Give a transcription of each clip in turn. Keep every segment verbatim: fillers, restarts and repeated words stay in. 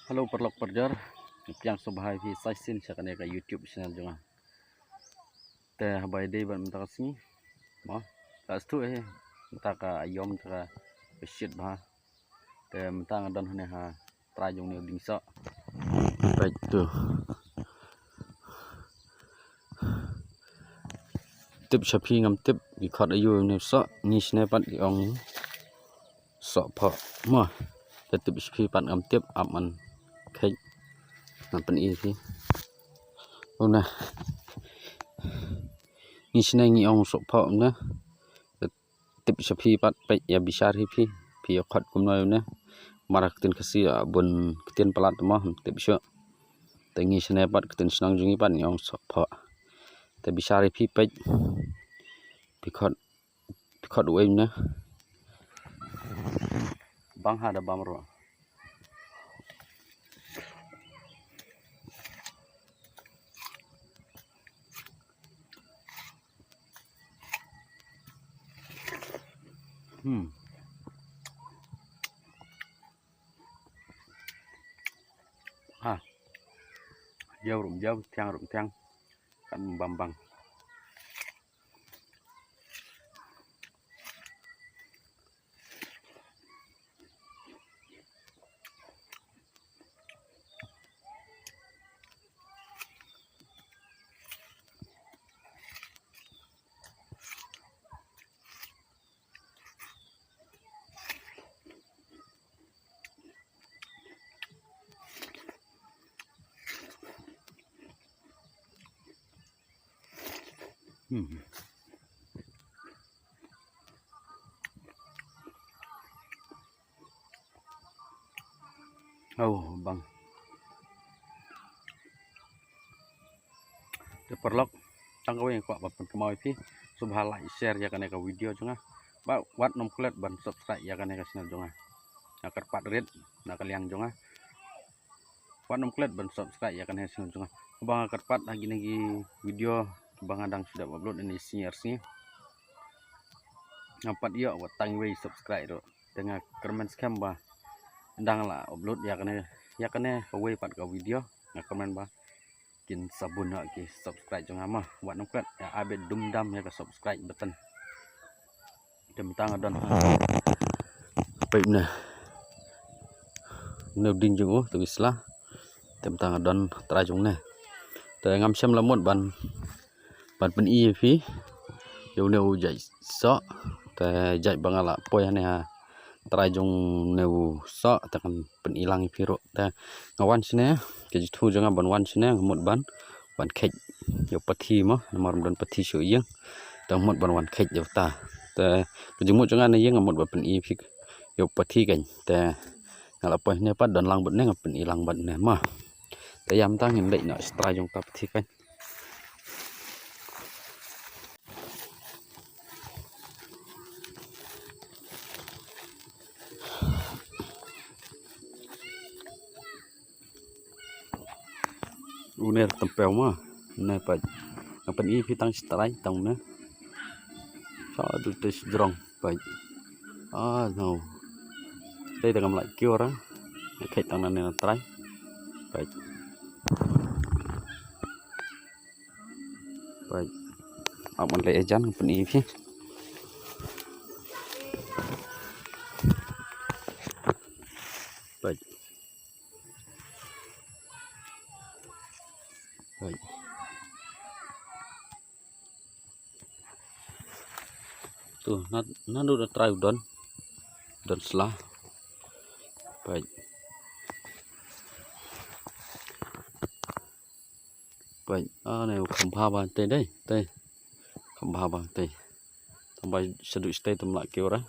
Hello paralok parajor, nga pdiang sngewbha ïa phi sa shisien sha kane ka YouTube channel jong nga. Te haba ïadei bad mynta ka sngi, mo, ka sdang hi, mynta ka aïom, mynta ka shit bha. Te mynta nga don hangne ha trai jong une u dieng soh. Peit to. Tip sha phi ngam tip, ki khot aïu une u soh, ngi shane pat ki ong soh phoh. Mo, te tip sha phi pat ngam tip, ap man kheit. Ngan pyni phi. Une. Ngi shane ngi ong soh phoh une. Te tip sha phi pat, peit, ïa bishar hi phi. Phi ïa khot kumno ïa une. Namar ka ktien Khasi, ah, bun ktien palat mo, tip shuh. Te ngi shane pat ka ktien shnong jong ngi pat ngi ong soh phoh. Te bishar hi phi, peit. Phi khot, phi khot uei une. Bang ha da bam ruh. Hmm. Ha. Jaw ruh jaw, thiang ruh thiang. Kan bam bang. Hmm. Oh, bang. Te paralok, tang kawei nga kwah ban pynkynmaw ïa phi. Sngewbha like, share ïa kane ka video jong nga. Bad wat nym klet ban subscribe ïa kane ka channel jong nga. Nga kyrpad rit na ka liang jong nga. Wat nym klet ban subscribe ïa kane ka channel jong nga. Kaba nga kyrpad ha kine ki video kaba nga dang shu dep upload ïa kine ki sngi ar sngi, ngam pat ïoh wat tang iwei subscribe ruh. Te nga kyrmen skhem ba ynda nga la upload ïa kane, ïa kane kawei pat ka video, nga kyrmen ba kin sa bun noh ki subscribe jong nga mo. Wat nym klet, ïa, ai beit dum dam ïa ka subscribe button. Te mynta nga don ha, peit ne, une u dieng jong u, to ki sla. Te mynta nga don ha trai jong une. Te ngam shym la mut ban, ban pyni ïa phi ïa une u jait soh. Te jait ba nga la poi hangne ha trai jong une u soh, te ngan pyni lang ïa phi ruh. Te nga wan shane, ka jingthmu jong nga ban wan shane, nga mut ban wan kheit ïa u pathi mo, namar ym don pathi shuh ïing. Te nga mut ban wan kheit ïa uta. Te ka jingmut jong nga na ïing nga mut ban pyni ïa phi ïa u pathi keiñ. Te nga la poi hangne pat, don lang bad ne, nga pyni lang bad ne mo. Te ïa mynta ngin leit noh sha trai jong uta pathi keiñ. Une tympew mo. Une peit. Nga pyni ïa phi tang sha trai tang une. Sa du te sdrong peit. Ah, no. Te da ngam lah kiew ra. Nga kheit tang nangne na trai. Peit. Peit. Ap man leh ïa jan pyni ïa phi. Peit. Peit. To, na, naduh na trai u don. Don sla. Peit. Peit, ah, ne u kham bha ba te dei, te. Kham bha ba te. Tang ba shaduh shatei te ym lah kiew ra.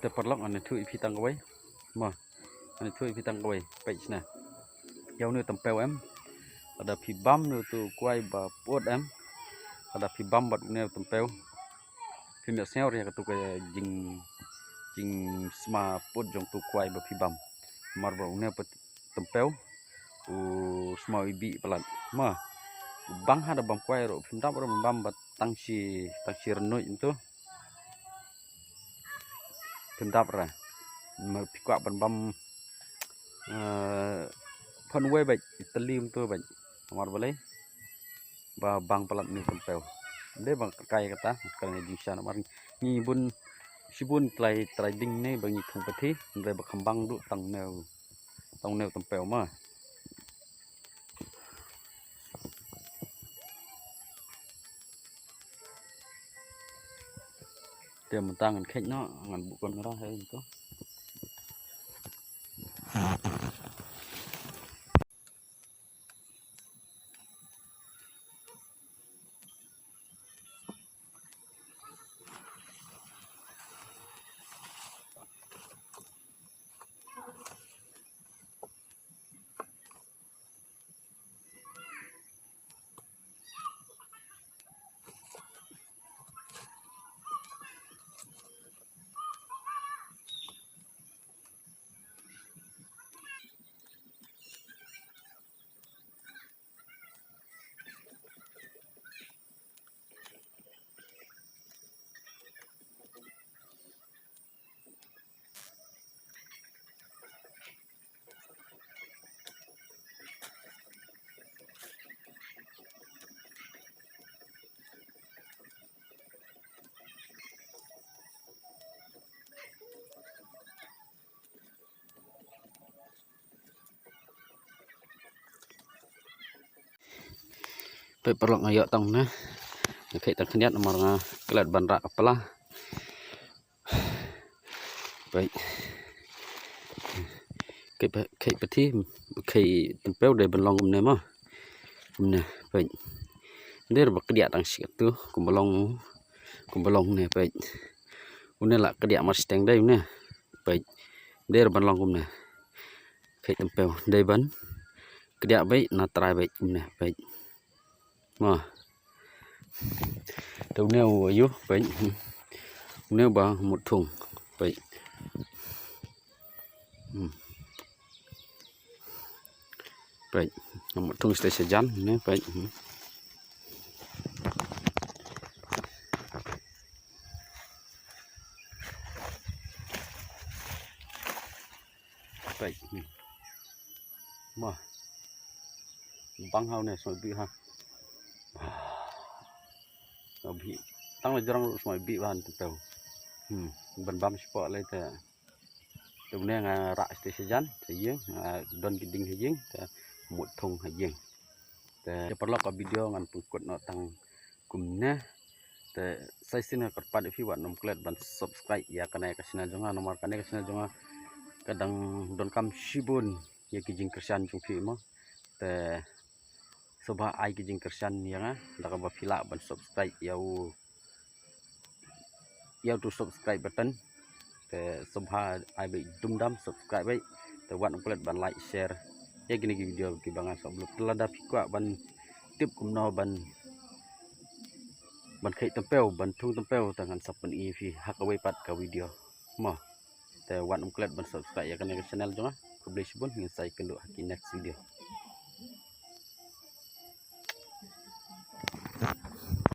Te paralok, ngan ïathuh ïa phi tang kawei. Mo, ngan ïathuh ïa phi tang kawei. Peit shane. Ïa une u tympew em, lada phi bam ïa utu u kwai ba pud em, lada phi bam bad une u tympew, phim ïohsngew ïa katu ka jing, jingsma pud jong utu u kwai ba phi bam. Namar ba une u tympew u sma ibih palat. Mo, Bang ha da bam kwai ruh, phim dap ruh bam ba tang shi, tang shi rynnoit mynta. Phim dap re. Ma phi kwah ban bam, eh, phone wei bad, teli mynta bad. Namar balei? Ba bang palat ne tympew. Ym dei ba kai kata, kane jingshisha namar ngi bun, shibun trai, trai ding ne ba ngi thung pathi, ym dei ba kham bang duh tang new, tang new tympew ma. Te mynta ngan kheit noh, ngan buh kamera ha ïing to. Peit paralok, nga ïoh tang ne. Nga kheit tang khyndiat namar nga klet ban rah ka pla. Peit. Kheit pa-, kheit pathi, kheit tympew dei ban long kumne mo. Kumne, peit. Dei ba kdiah tang shi katto, kumba long, kumba long ne, peit. Une la kdiah mar shiteng dei une. Peit. Dei ban long kumne. Kheit tympew dei ban kdiah beit na trai beit kumne, peit. Mo. Te une u ïoh, peit. Une ba mut thung, peit. Hmm. Peit, mut thung shisha jan ne, peit. Hmm. Peit. Hmm. Mo. Bang ha une, sngewbha ha. Sngewbha. Tang la jrong ruh sngewbha ba han tympew. Hmm. Ban bam shapoh lei te. Te une nga rah shisha jan ha ïing, nga don ki dieng ha ïing, te mut thung ha ïing. Te paralok, ka video ngan pynkut noh tang kumne. Te sa shisien nga kyrpad ïa phi wat nym klet ban subscribe ïa kane ka channel jong nga, namar kane ka channel jong nga ka dang donkam shibun ïa ki jingkyrshan jong phi mo. Te sngewbha ai ki jingkyrshan ïa nga da kaba phi lah ban subscribe ïa u, ïa uto subscribe button. Te sngewbha ai beit, dum dam subscribe beit. Te wat nym klet ban like, share ïa kine ki video kiba ngan sa upload. Te lada phi kwah ban tip kumno ban, ban kheit tympew, ban thung tympew, te ngan sa pyni ïa phi ha kawei pat ka video mo. Te wat nym klet ban subscribe ïa kane ka channel jong nga. Khublei shibun, ngin sa ïakynduh ha ki next video.